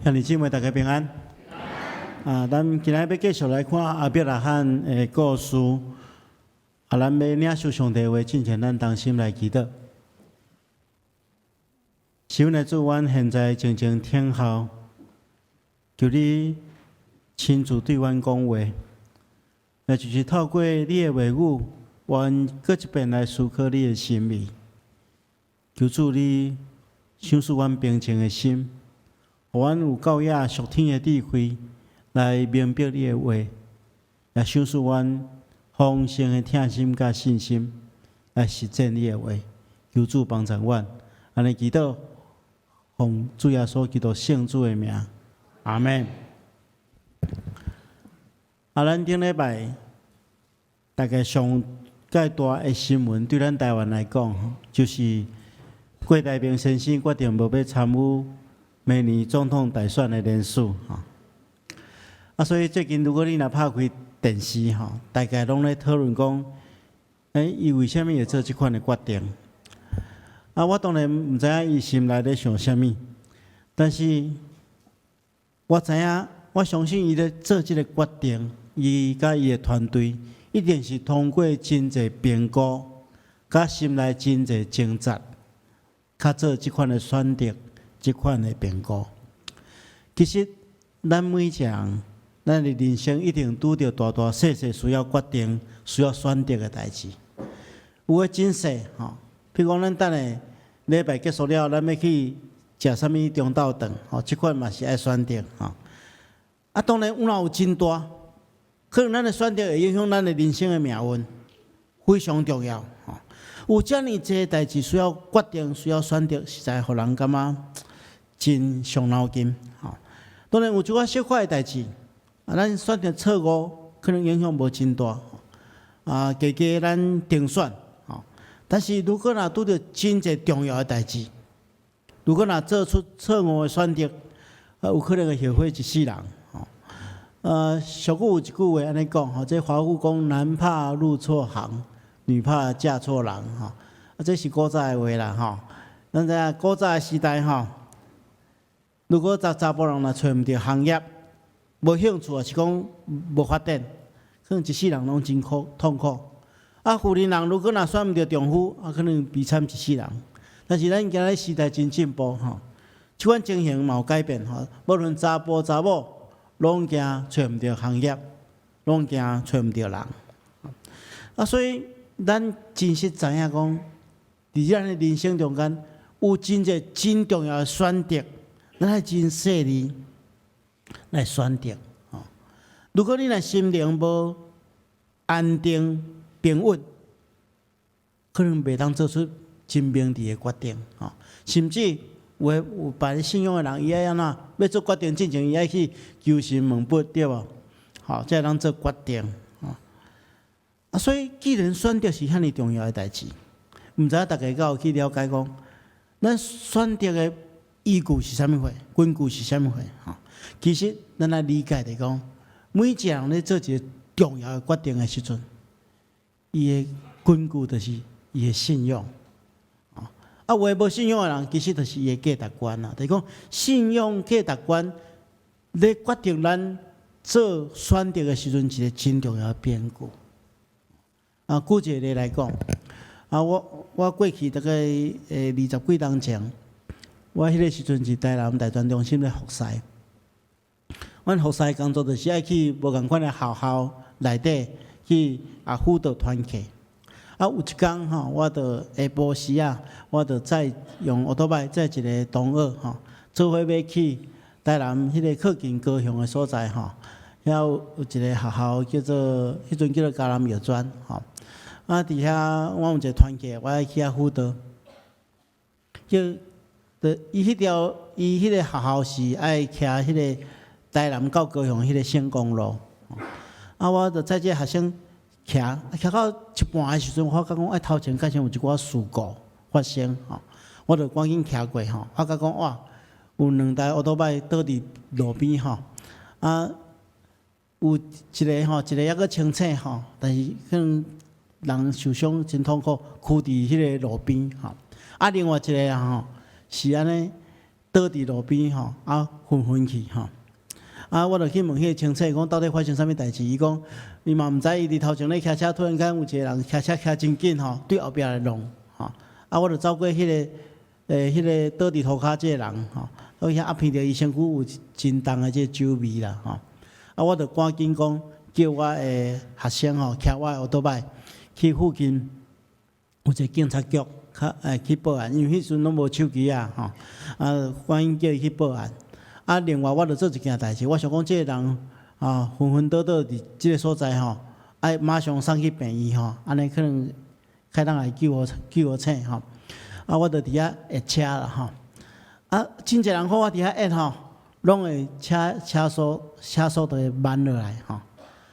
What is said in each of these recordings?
兄弟姊妹，大家平安。啊，咱今仔欲繼續來看亞伯拉罕的故事。啊，咱欲領受上帝話進前，咱同心來祈禱。是阮的主，阮現在靜靜聽候，求你親自對阮講話。那就是透過你的話語，阮閣一遍來思考你的心意。求主你賞賜阮平靜的心，予阮有夠額屬天的智慧來明白你的話，也賞賜阮豐盛的疼心佮信心來實踐你的話。求主幫助阮，按呢祈禱，奉主耶穌基督聖子的名，阿門。啊，咱頂禮拜大概上蓋大的新聞，對咱台灣來講，就是郭台銘先生決定無欲參與明年總統大選的連署。啊，所以最近如果你若拍開電視吼，大概攏咧討論講，欸，伊為啥物會做這款的決定？啊，我當然毋知影伊心內咧想啥物，但是我知影，我相信伊咧做這个決定，伊佮伊的團隊一定是通過真濟評估，佮心內真濟掙扎，較做這款的選擇，這款的評估。其實，咱每一個人，咱的人生一定拄著大大細細需要決定、需要選擇的代誌。有的真細吼，比如講，咱等下禮拜結束了，咱欲去食啥物中晝頓，吼，這款嘛是愛選擇吼。啊，當然有若有真大，可能咱的選擇會影響咱的人生的命運，非常重要吼。有遮爾濟代誌需要決定、需要選擇，實在予人感覺真傷腦筋吼。當然有一寡小可的代誌，啊，咱選擇錯誤，可能影響無真大，啊，加加咱定選吼。但是如果若拄著真濟重要的代誌，如果若做出錯誤的選擇，啊，有可能會後悔一世人吼。俗語有一句話按呢講吼，這華語講男怕入錯行，女怕嫁錯郎吼。啊，這是古早的話啦吼。咱知影古早的時代吼，如果查查埔人若揣毋著行業，無興趣，抑是講無發展，可能一世人攏真苦痛苦。啊，婦人人如果若選毋著丈夫，啊，可能悲慘一世人。但是咱今仔日時代真進步吼，這款情形嘛有改變吼。無論查埔查某，攏驚揣毋著行業，攏驚揣毋著人。啊，所以咱真實知影講，佇咱的人生中間有真濟真重要的選擇，咱愛真細膩來選擇。吼，如果你若心靈無安定平穩，可能袂當做出真明智的決定。吼，甚至有的有拜信仰的人，伊愛按怎欲做決定進前，伊愛去求神問卜，對無？吼，才會當做決定。啊，所以既然選擇是遐爾重要的代誌，毋知影大家敢有去了解講，咱選擇的依據是啥物貨？根據是啥物貨？吼，其實咱來理解來講，每一個人咧做一個重要的決定的時陣，伊的根據就是伊的信仰。啊，有的無信仰的人，其實就是伊的價值觀啦。就是講信仰價值觀咧決定咱做選擇的時陣，一個真重要的變故。啊，舉一個例來講，啊，我過去大概二十幾冬前，我彼個時陣是台南大專中心咧服侍。阮服侍工作就是愛去無仝款的學校內底去啊輔導團契。啊，有一工吼，我就下晡時啊，我就載用歐多擺載一個同學吼，做伙欲去台南彼個靠近高雄的所在吼，遐有一個學校叫做彼陣叫做嘉南藥專吼。啊，佇遐我有一個團契，我愛去遐輔導。叫，就伊彼條伊彼個學校是愛騎彼個台南到高雄彼個省公路。啊，我就載這個學生騎，騎到一半的時陣，我發覺講，欸，頭前敢像有一寡事故發生吼，我就趕緊騎過吼，發覺講哇，有兩台歐多擺倒佇路邊吼，啊，有一個吼，一個猶閣清醒吼，但是可能人受傷真痛苦，跍佇彼個路邊吼。啊，另外一個吼是按呢，倒佇路邊吼，啊昏昏去吼。啊，我就去問彼个清楚，講到底發生啥物代誌？伊講伊嘛毋知，伊佇頭前咧騎車，突然間有一個人騎車騎真緊吼，對後壁來弄吼。啊，我就走過彼個倒佇塗跤這個人吼，我遐壓鼻著伊身軀有真重的這個酒味啦吼。啊，我就趕緊講叫我的學生吼，騎我的歐多擺去附近有一個警察局，較去報案，因為彼時陣攏無手機啊吼。啊，趕緊叫伊去報案。啊，另外我就做一件代誌，我想講這個人啊昏昏倒倒佇這個所在吼，愛馬上送去病院吼，按呢可能較當來救予醒吼。啊，我就佇遐歇車啦吼。啊，真濟人看我佇遐歇吼，攏會車速就會慢落來吼。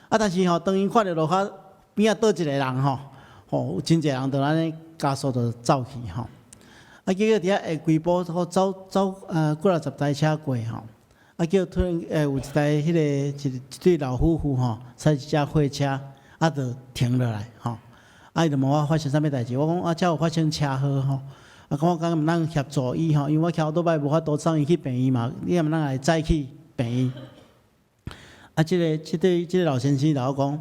啊，但是吼，當𪜶看著路跤邊仔倒一個人吼，吼，真濟人就按呢加速就走去吼。啊，結果佇遐歇幾步，好走走幾若十台車過吼。啊，叫突然有一台彼个一對老夫婦吼，駛一隻貨車，啊，就停落來吼。啊，伊就問我發生啥物代誌，我講啊，遮有發生車禍吼。啊，講我敢毋通協助伊吼，因為我騎歐多擺無法度送伊去病院嘛，你敢毋通來載去病院？啊，這個老先生就我講，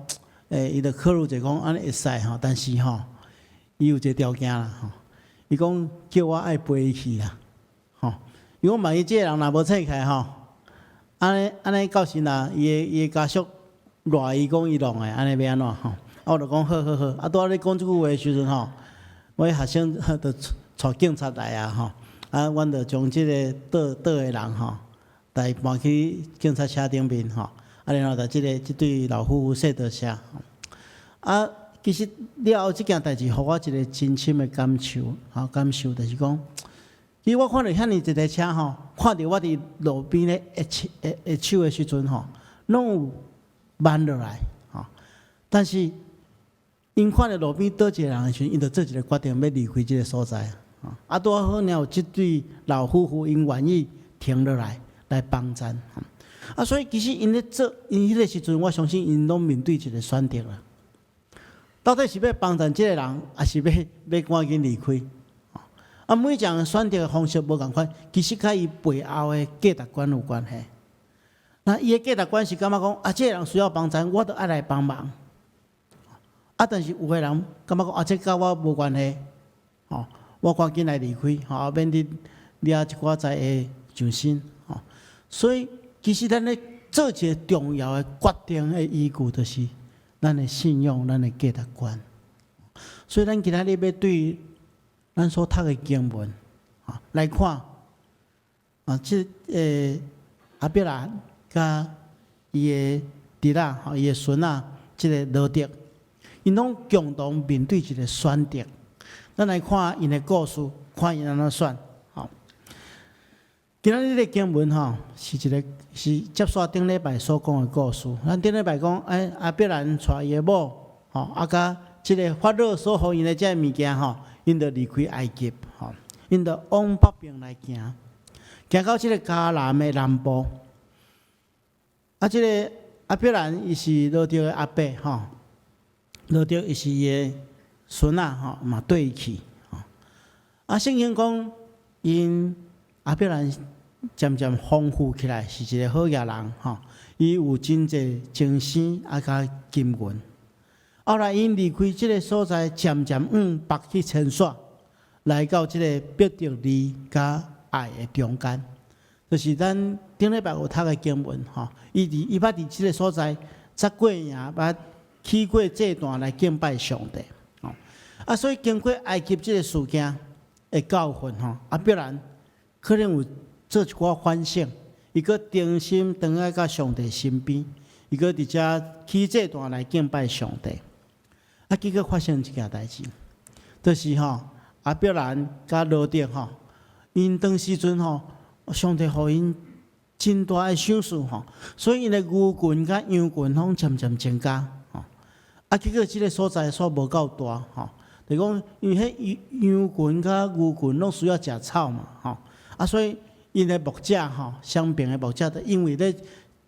伊就考慮者講按呢會使吼，但是吼，伊有一個條件啦吼。伊講叫我愛陪伊去啦，吼。伊講萬一這個人若無醒起來吼，按呢到時若伊的家屬賴伊講伊弄的，按呢欲按怎吼？啊，我就講好好好。啊，拄仔咧講這句話的時陣吼，我的學生就帶警察來啊吼。啊，阮就將這個倒倒的人吼，帶搬去警察車頂面吼。啊，然後就這對老夫婦說多謝。啊，其實了後這件代誌，予我一個真深的感受，吼，感受就是講，其實我看著遐爾濟台車吼，看著我佇路邊咧歇車歇歇手的時陣吼，攏有慢落來，吼。但是𪜶看著路邊倒一個人的時陣，𪜶就做一個決定，欲離開這個所在。啊，拄好爾有這對老夫婦，𪜶願意停落來來幫贊。啊，所以其實𪜶咧做，𪜶彼個時陣，我相信𪜶攏面對一個選擇啦。到底是欲幫贊這個人，抑是欲趕緊離開？啊，每一個人選擇的方式無仝款，其實佮伊背後的價值觀有關係。那伊的價值觀是感覺講，啊，這個人需要幫贊，我著愛來幫忙。啊，但是有的人感覺講，啊，這佮我無關係，吼，我趕緊來離開，吼，免得掠一寡災會上身，吼。所以，其實咱咧做一個重要的決定的依據，就是咱的信仰、咱的價值觀。所以，咱今仔日欲對咱所讀的經文，啊，來看，啊，這亞伯蘭佮伊的侄仔，吼，伊的孫仔，這個羅得，𪜶攏共同面對一個選擇。咱來看𪜶的故事，看𪜶按怎選。吼，今仔日的經文吼，是一個是接續頂禮拜所講的故事。咱頂禮拜講，亞伯蘭帶伊的某，吼，啊，佮這個法老所予𪜶的這个物件吼，𪜶就離開埃及，吼，𪜶就往北邊來行，行到這個迦南的南部。啊，這個亞伯蘭伊是羅得的阿伯，吼，羅得伊是伊的孫仔，吼，嘛綴伊去，吼。啊，聖經講，𪜶亞伯蘭漸漸豐富起來，是一個好額人，吼。伊有真濟精生啊，佮金銀。後來𪜶離開這個所在，漸漸往北去遷徙，來到這個伯特利佮愛的中間，就是咱頂禮拜有讀的經文，吼。伊捌佇這個所在，紮過營，捌起過祭壇來敬拜上帝，吼。啊，所以經過埃及這個事件的教訓，吼，亞伯蘭可能有做一寡反省，伊閣重新轉來到上帝身邊，伊閣佇遮起祭壇來敬拜上帝。啊，結果發生一件代誌，就是吼，亞伯蘭佮羅得吼，𪜶當時陣吼，上帝予𪜶真大的賞賜吼，所以𪜶的牛群佮羊群攏漸漸增加吼。啊，結果這個所在煞無夠大吼，就講因為彼羊群佮牛群攏需要食草嘛吼，啊，所以𪜶的牧者吼，雙邊的牧者，就因為咧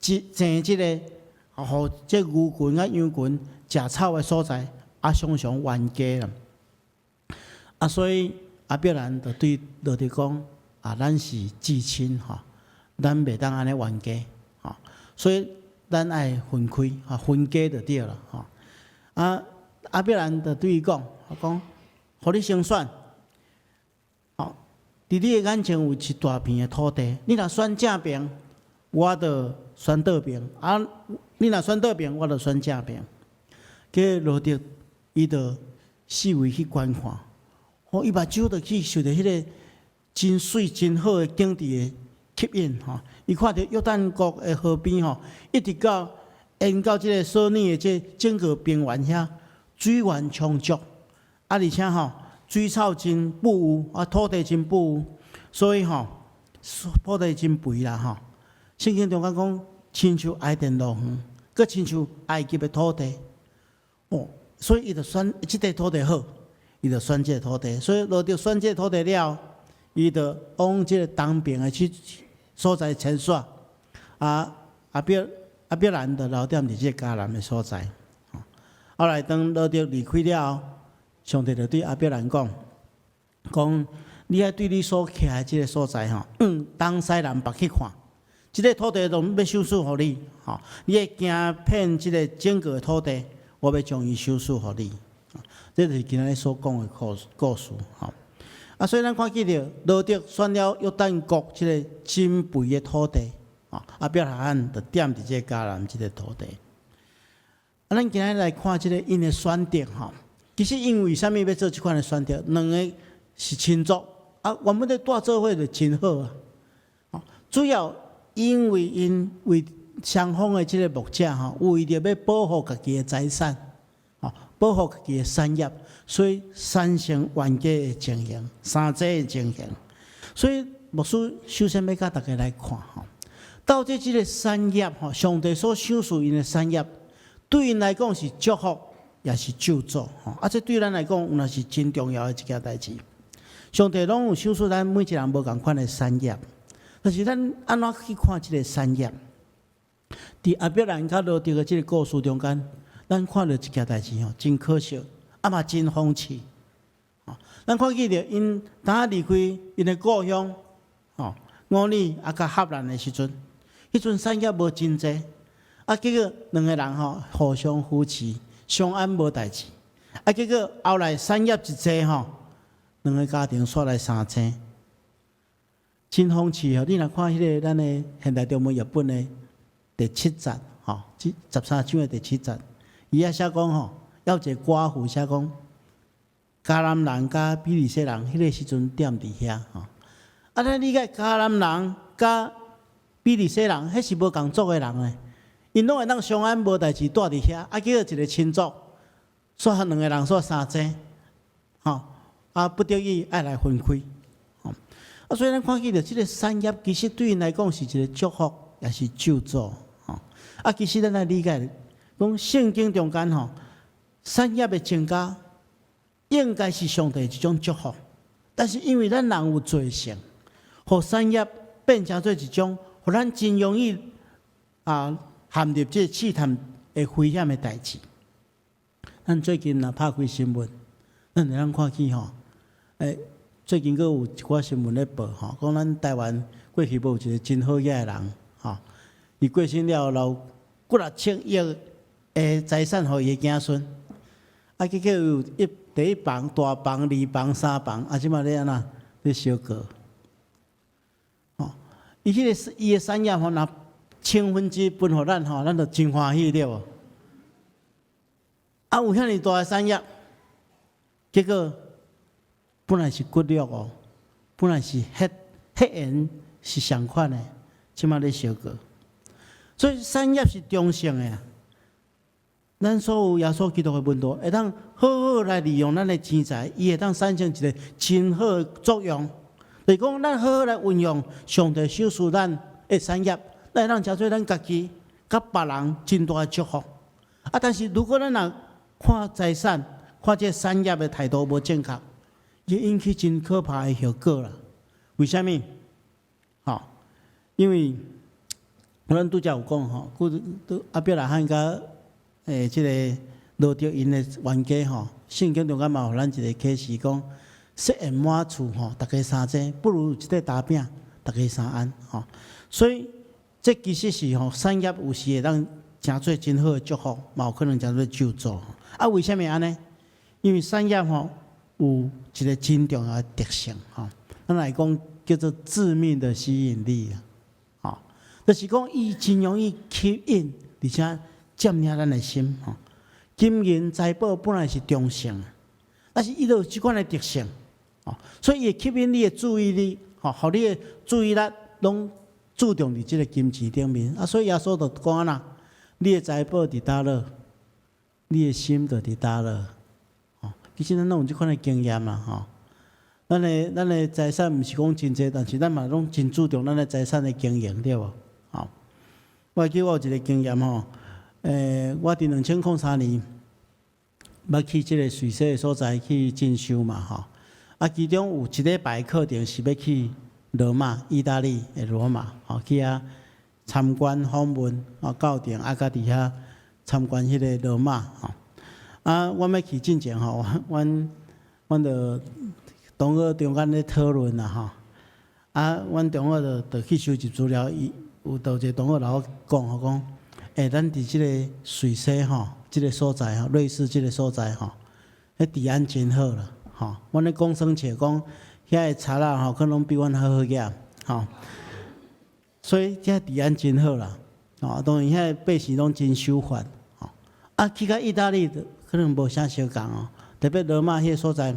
爭這個，予這牛群佮羊群食草的所在，啊，常常冤家啦。啊，所以亞伯蘭就對羅得講：啊，啊，咱是至親吼，咱袂當按呢冤家吼，所以咱愛分開，啊，分家就對啦吼。啊，亞伯蘭就對伊講，講，予你先選，吼，佇你的眼前有一大片的土地，你若選正爿，我就選倒爿；啊，你若選倒爿，我就選正爿。結果羅得伊就四圍去觀看，吼，伊目睭就去受著彼個真媠真好的景致的吸引，吼。伊看著約旦國的河邊吼，一直到沿到這個索爾的這整個平原遐，水源充足，啊，而且吼水草真富裕，啊，土地真富裕，所以吼土地真肥啦吼。聖經中間講，親像伊甸樂園，閣親像埃及的土地，哦，所以伊就選這塊土地好，伊就選這個土地。所以羅得選這個土地了，伊就往這個東邊的去所在遷徙。啊，亞伯蘭就留踮佇這個迦南的所在。後來當羅得離開了後，上帝就對亞伯蘭講：講你愛對你所徛的這個所在吼，往東西南北去看。這個土地攏欲賞賜予你，吼！你愛行遍這個整個土地，我欲將伊賞賜予你。這就是今仔日所講的故事，吼！啊，所以咱看見著羅得選了約旦國這個真肥的土地，啊，亞伯拉罕就踮佇這個迦南這個土地。啊，咱今仔日來看這個𪜶的選擇，吼，其實𪜶為啥物欲做這款的選擇？兩个是親族，啊，原本咧蹛做伙就真好啊。主要因為𪜶為雙方的這個牧者吼，為著欲保護家己的財產，吼，保護家己的產業，所以產生冤家的情形，相爭的情形。所以牧師首先欲共大家來看吼，到底這個產業吼，上帝所賞賜𪜶的產業，對𪜶來講是祝福，抑是咒詛吼。啊，這對咱來講，有若是真重要的一件代誌。上帝攏有賞賜咱每一人無仝款的產業。但是咱按怎去看這個產業？佇亞伯蘭佮羅得的這個故事中間，咱看著一件代誌吼，真可惜，啊嘛真諷刺。咱看見著𪜶當離開𪜶的故鄉，吼，烏爾啊佮哈蘭的時陣，彼陣產業無真濟，啊結果兩个人吼互相扶持，相安無代誌。啊結果後來產業一濟吼，兩个家庭煞來相爭。真諷刺吼！你若看彼个咱的現代中文譯本的第七節，吼，這13章的第七節，伊遐寫講吼，猶有一个寡婦寫講，迦南人佮比利洗人，彼个時陣踮佇遐吼。啊，咱理解迦南人佮比利洗人，彼是無仝族的人咧，𪜶攏會當相安無代誌蹛佇遐，啊，結果一个親族，煞兩个人煞相爭，吼，啊，不得已愛來分開。啊，所以咱看見著這个產業，其實對𪜶來講是一个祝福，抑是咒詛。吼，啊，其實咱來理解，講聖經中間吼，產業的增加，應該是上帝一種祝福，但是因為咱人有罪性，予產業變成做一種，予咱真容易啊陷入這个試探的危險的代誌。咱最近若拍開新聞，咱會當看見吼，欸，最近閣有一寡新聞咧報吼，講咱台灣過去無有一个真好額的人吼，伊過身了後留幾若千億的財產予伊的子孫，啊，結果有一第一房、大房、二房、三房，啊，這馬咧按怎咧相告？吼，伊彼个伊的產業吼，若千分之一分予咱吼，咱就真歡喜對無？啊，有遐爾大的產業，結果本來是骨肉哦，本來是血緣是相款的，這馬咧相告。所以產業是中性的。咱所有耶穌基督的門徒，會當好好來利用咱的錢財，伊會當產生一个真好的作用。就是講，咱好好來運用上帝賞賜咱的產業，咱會當成做咱家己佮別人真大的祝福。啊，但是如果咱若看財產、看這產業的態度無正確，會引起真可怕的後果啦。為啥物？吼，因為阮拄才有講吼，古亞伯拉罕佮這个羅得𪜶的冤家吼，聖經中間嘛予咱一个啟示講，設宴滿厝吼，逐家三濟，不如一塊焦餅，逐家三絚吼。所以這其實是吼產業有時會當成做真好的祝福，嘛有可能成做咒詛。啊，為啥物按呢？因為產業吼有一個真重要的特性吼，咱來講叫做致命的吸引力啊，吼，就是講伊真容易吸引，而且佔領咱的心吼。金銀財寶本來是中性的，但是伊就有這款的特性，吼，所以伊會吸引你的注意力，吼，予你的注意力攏注重佇這個金錢頂面。啊，所以耶穌就講啦，你的財寶佇佗落，你的心就佇佗落。吼，其實咱攏有這款的經驗啦，吼。咱的財產毋是講真濟，但是咱嘛攏真注重咱的財產的經營，對無？吼，我會記我有一個經驗吼，我佇2003年捌去這個瑞士的所在去進修嘛，吼。啊，其中有一禮拜課程是欲去羅馬，意大利的羅馬，吼，去遐參觀訪問啊教堂，啊，佮佇遐參觀彼個羅馬，吼。啊，阮欲去進前吼，阮就同學中間咧討論啦，吼。啊，阮同學就去收集資料，伊有就一個同學來我講吼，講，咱佇這個瑞士吼，這個所在吼，瑞士這個所在吼，彼治安真好啦，吼。阮咧講耍笑講，遐的賊仔吼，可能比阮較好額，吼。所以遮治安真好啦，吼。當然遐百姓攏真守法，吼。啊，去到意大利可能無啥相仝哦，特別羅馬彼個所在，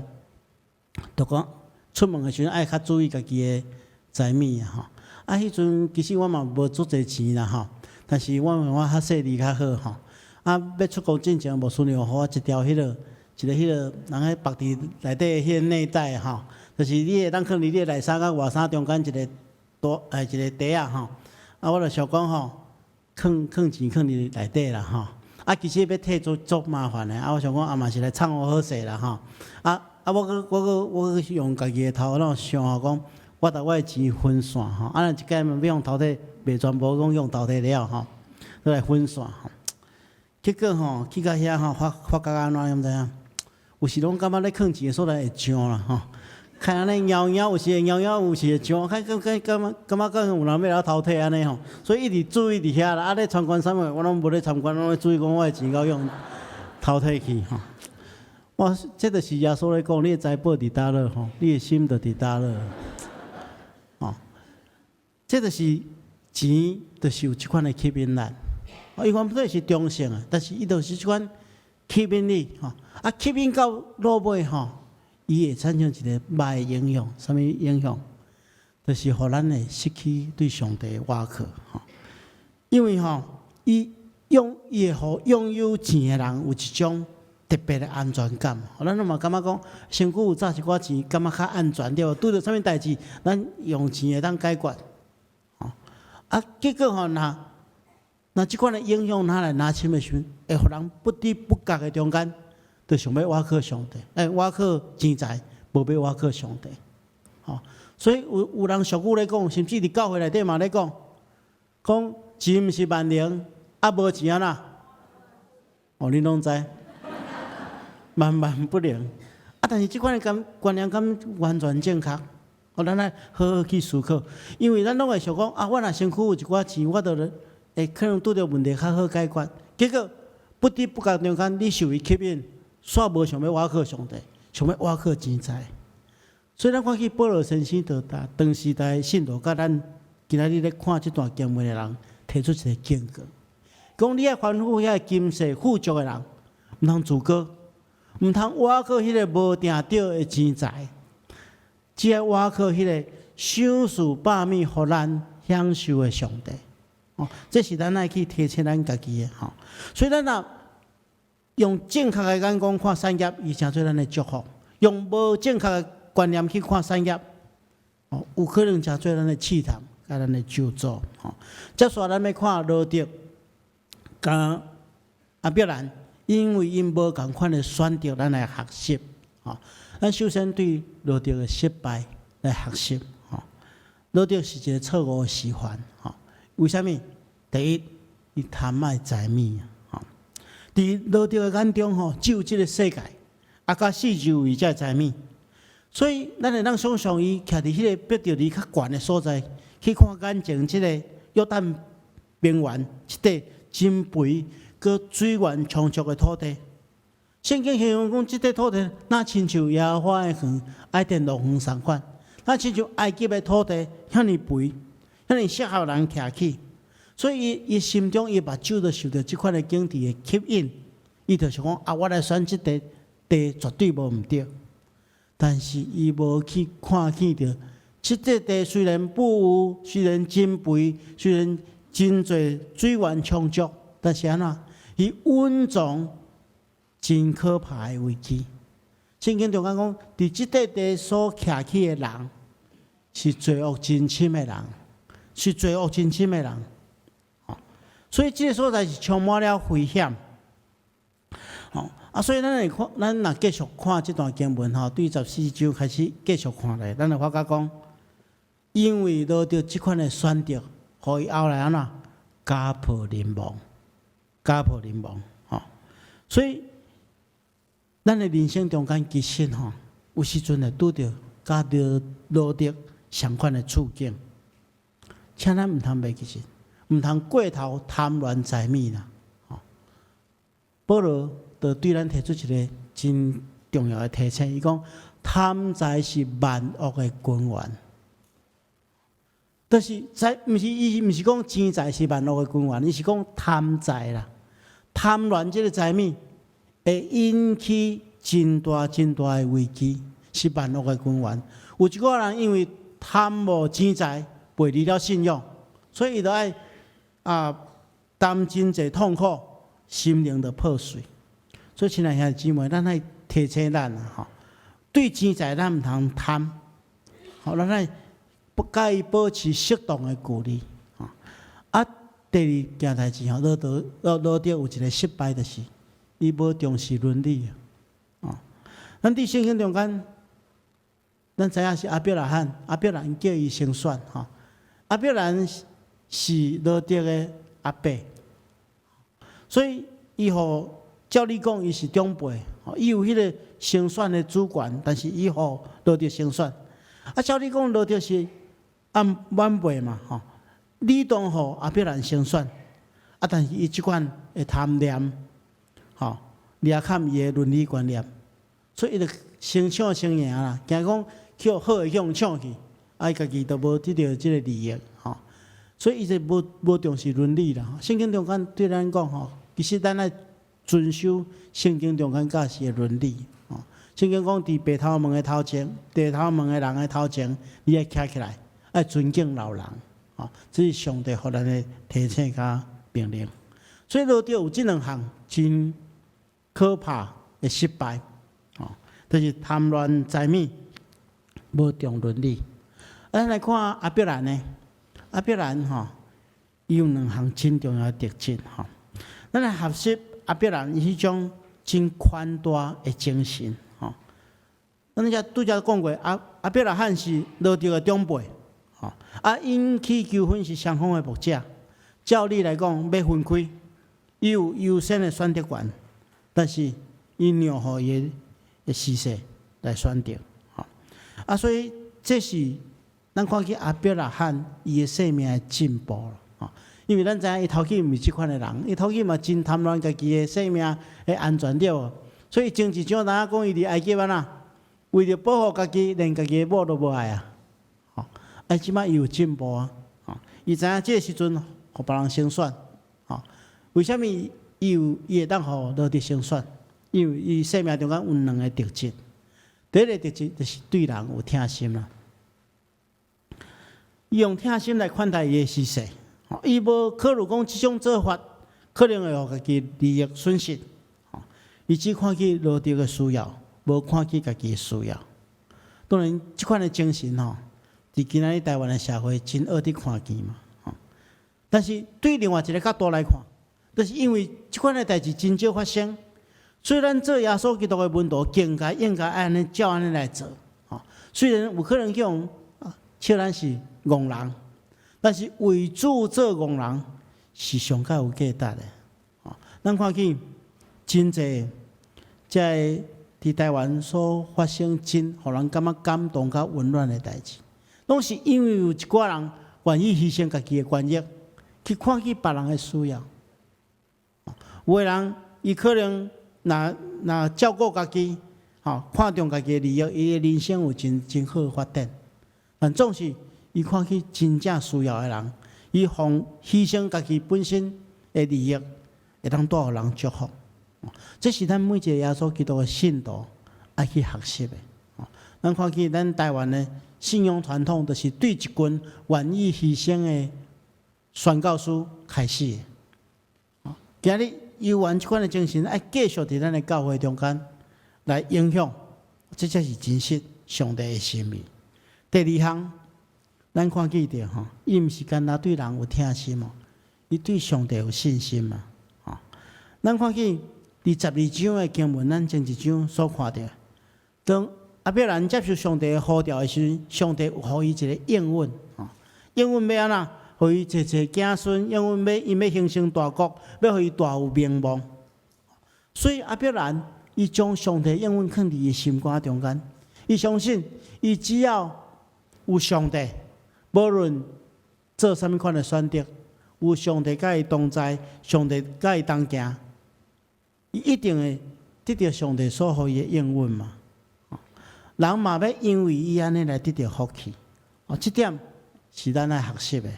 就講出門的時陣愛較注意家己的財物啊，吼。啊，彼陣其實我嘛無足濟錢啦，吼。但是我我較細膩較好吼。啊，欲出國進前，牧師娘予我一條彼個，一個彼個人彼縛佇內底彼個內袋吼，就是你會當囥佇你的內衫佮外衫中間一個大一個袋仔吼。啊，我就想講吼，囥囥錢囥佇內底啦吼。啊，其實欲提足足麻煩的，啊，我想講啊嘛是來創予好勢啦吼。啊啊，我閣用家己的頭腦想吼講，我共我的錢分散吼，啊，若一擺欲予偷提，袂全部攏予偷提了吼，閣來分散吼。結果吼，去到遐吼，發發覺按怎你毋知影？有時攏感覺咧囥錢的所在會脹啦吼，看按呢搖搖，有時會搖搖，有時會脹，看感覺感覺感覺敢有人欲來偷提按呢吼，所以一直注意佇遐啦。啊，咧參觀啥物，我攏無咧參觀，攏咧注意講我的錢𠢕予偷提去吼。我這就是耶穌咧講，你的財寶佇佗落吼，你的心就佇佗落。吼，這就是錢，就是有這款的吸引力。伊原本是中性的，但是伊就是這款吸引力吼。啊，吸引到落尾吼，伊會產生一個歹的影響。啥物影響？就是予咱會失去對上帝的倚靠吼。因為吼，伊會予擁有錢的人有一種特別的安全感。咱攏嘛感覺講，身軀有紮一寡錢，感覺較安全對無？拄著啥物代誌，咱用錢會當解決。吼，啊，結果吼，若這款的影響，若來若深的時陣，會予人不知不覺的中間，就想欲倚靠上帝，倚靠錢財，無欲倚靠上帝。吼，所以有人俗語咧講，甚至佇教會內底嘛咧講，講錢毋是萬能，啊無錢按怎？哦，恁攏知，萬萬不能。啊，但是這款的觀念敢完全正確？哦，咱愛好好去思考，因為咱攏會想講，啊，我若身軀有一寡錢，我就會可能拄著問題較好解決。結果不知不覺中間，你受伊吸引，煞無想欲倚靠上帝，想欲倚靠錢財。所以咱看見保羅先生就當當時代信徒，佮咱今仔日咧看這段經文的人，提出一個警告，講你愛吩咐遐個今世富足的人，毋通自高，毋通倚靠彼個無定著的錢財，只愛倚靠彼個賞賜百物予咱享受的上帝。哦，這是咱愛去提醒咱家己的吼。所以咱若用正確的眼光看產業，伊成做咱的祝福；用無正確的觀念去看產業，哦，有可能成做咱的試探，佮咱的咒詛。吼，接續咱欲看羅得佮亞伯蘭，因為𪜶無仝款的選擇，咱來學習。吼，咱首先對羅得的失敗來學習。吼，羅得是一個錯誤的示範。吼，為啥物？第一，伊貪愛財物啊！吼，佇羅得的眼中，吼，只有這個世界，啊，佮四周圍這財物。所以咱會當想像伊徛佇彼个伯特利較懸的所在，去看眼前這个約旦平原，這塊真肥、閣水源充足的土地。聖經形容講，這塊土地若親像耶和華的園，伊甸樂園仝款，若親像埃及的土地，遐爾肥，遐爾適合人徛起。所以伊伊心中伊目睭就受著這款的景致的吸引，伊就想講啊，我來選這塊地絕對無毋對。但是伊無去看見著，這塊地雖然富有，雖然真肥，雖然真濟水源充足，但是按怎？伊蘊藏真可怕的危機。聖經中間講，佇這塊地所徛起的人，是罪惡真深的人，是罪惡真深的人。所以這个所在是充滿了危險。啊，所以咱會看，咱若繼續看這段經文吼，對14章開始繼續看落，咱會發覺講，因為羅得這款的選擇，予伊後來按怎家破人亡，家破人亡，吼。所以，咱的人生中間其實吼，有時陣會拄著佮羅得相款的處境，請咱毋通袂記得，毋通過頭貪戀財物啦。吼，保羅就對咱提出一个真重要的提醒，伊講貪財是萬惡的根源。就是財，毋是伊毋是講錢財是萬惡的根源，伊是講貪財啦，貪戀這个財物會引起真大真大的危機，是萬惡的根源。有一個人因為貪慕錢財，背離了信仰，所以伊就愛啊擔真濟痛苦，心靈就破碎。所以，親愛兄弟姊妹，咱愛提醒咱啊，吼，對錢財咱毋通貪，吼，咱愛佮伊保持適當的距離，吼。啊，第二件代誌吼，羅得有一个失敗，就是伊無重視倫理，哦。咱佇聖經中間，咱知影是亞伯拉罕，亞伯蘭叫伊先選，吼。亞伯蘭是羅得的阿伯，所以伊予照理講，伊是長輩，伊有彼个先選的主權，但是伊予羅得先選。啊，照理講，羅得是按晚輩嘛，吼，理當予亞伯蘭先選。啊，但是伊這款的貪念，吼，掠砍伊的倫理觀念，所以伊就先搶先贏啦，驚講去予好的去予搶去，啊，伊家己都無得著這个利益，吼，所以伊就無重視倫理啦。聖經中間對咱講，吼，其實咱愛遵守聖經中間教示的倫理，吼。聖經講，佇白頭毛的頭前，白頭毛的人的頭前，你愛徛起來，愛尊敬老人，吼。這是上帝予咱的提醒佮命令。所以羅得有這兩項真可怕的失敗，吼，就是貪戀財物，無重倫理。咱來看亞伯蘭呢？亞伯蘭吼，伊有兩項真重要的特質，吼。咱來學習亞伯蘭伊彼種真寬大的精神，吼。咱遮拄才講過，亞伯拉罕是羅得的長輩，吼。啊，𪜶去求婚是雙方的牧者。照理來講，欲分開，伊有優先的選擇權，但是伊讓予伊的婿婿來選擇，吼。啊，所以這是咱看見亞伯拉罕伊的生命的進步咯，吼。因為咱知影伊頭起毋是這款的人，伊頭起嘛真貪戀家己的性命的安全對無？所以前一章咱講伊佇埃及按怎，為著保護家己，連家己的某都無愛啊！吼，啊，這擺伊有進步啊！吼，伊知影這个時陣予別人先選，吼，為啥物伊有伊會當予羅得先選？因為伊生命中間有兩个特質，第一个特質就是對人有疼心啦，伊用疼心來款待伊的婿婿。伊無考慮講這種做法可能會予家己利益損失，伊只看見羅得的需要，無看見家己的需要。當然，這款的精神吼，佇今仔日台灣的社會真少佇看見嘛。但是對另外一个角度來看，就是因為這款的代誌真少發生，所以咱做耶穌基督的門徒，更加應該按呢照按呢來做。雖然有可能去予笑咱是戇人，但是為主做戇人是上較有價值的。咱看見真濟這个佇台灣所發生真予人感覺感動佮溫暖的代誌，攏是因為有一寡人願意犧牲家己的權益，去看見別人的需要。有的人伊可能若若照顧家己，吼，看重家己的利益，伊的人生有真真好的發展。但總是伊看見真正需要的人，伊放犧牲家己本身的利益，會當帶予人祝福。這是咱每一個耶穌基督的信徒愛去學習的。咱看見咱台灣的信仰傳統，就是對一群願意犧牲的宣教師開始的。今日猶原這款的精神，愛繼續佇咱的教會中間來影響，這才是真實上帝的心意。第二項，咱看見著吼，伊毋是干焦對人有疼心哦，伊對上帝有信心嘛。吼，咱看見佇12章的經文，咱前一章所看著，當亞伯蘭接受上帝的呼召的時陣，上帝有予伊一個應允，吼，應允欲按怎？予伊濟濟子孫，應允欲伊欲興成大國，欲予伊大有名望。所以亞伯蘭伊將上帝應允囥佇伊心肝中間，伊相信伊只要有上帝，無論做啥物款的選擇，有上帝佮伊同在，上帝佮伊同行，伊一定會得著上帝所予伊的應允嘛。人嘛欲因為伊按呢來得著福氣，哦，這點是咱愛學習的。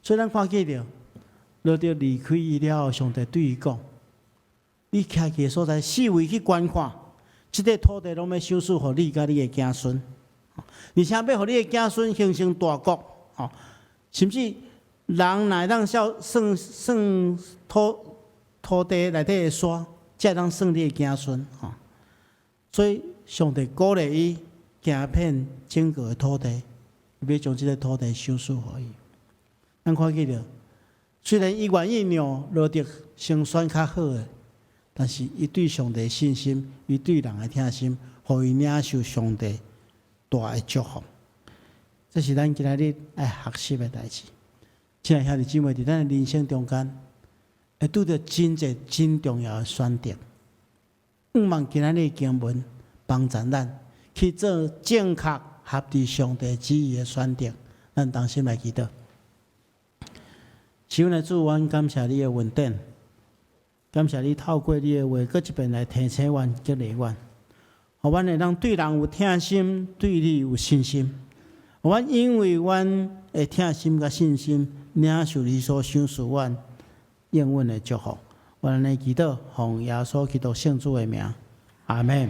所以咱看見著，羅得離開伊了後，上帝對伊講：你徛佇的所在，四圍去觀看，這個土地攏欲賞賜予你佮你的子孫，而且欲予你的子孫形成大國，吼，甚至人若會當算算算土地內底的沙，才會當算你的子孫，吼。所以上帝鼓勵伊行遍整個的土地，欲將這個土地賞賜予伊。咱看見著，雖然伊願意讓羅得先選較好的，但是伊對上帝信心，伊對人的疼心，予伊領受上帝大的祝福。這是咱今仔日愛學習的代誌。親愛兄弟姊妹，佇咱的人生中間，會拄著真濟真重要的選擇。向望今仔日的經文幫助咱去做正確合佇上帝旨意的選擇。咱同心來祈禱。是阮的主，阮感謝你的恩典，感謝你透過你的話，閣一遍來提醒阮、激勵阮，予阮會當對人有疼心，對你有信心。阮因為阮的疼心佮信心，領受你所賞賜阮應允的祝福。阮按呢祈禱，奉耶穌基督聖子的名，阿門。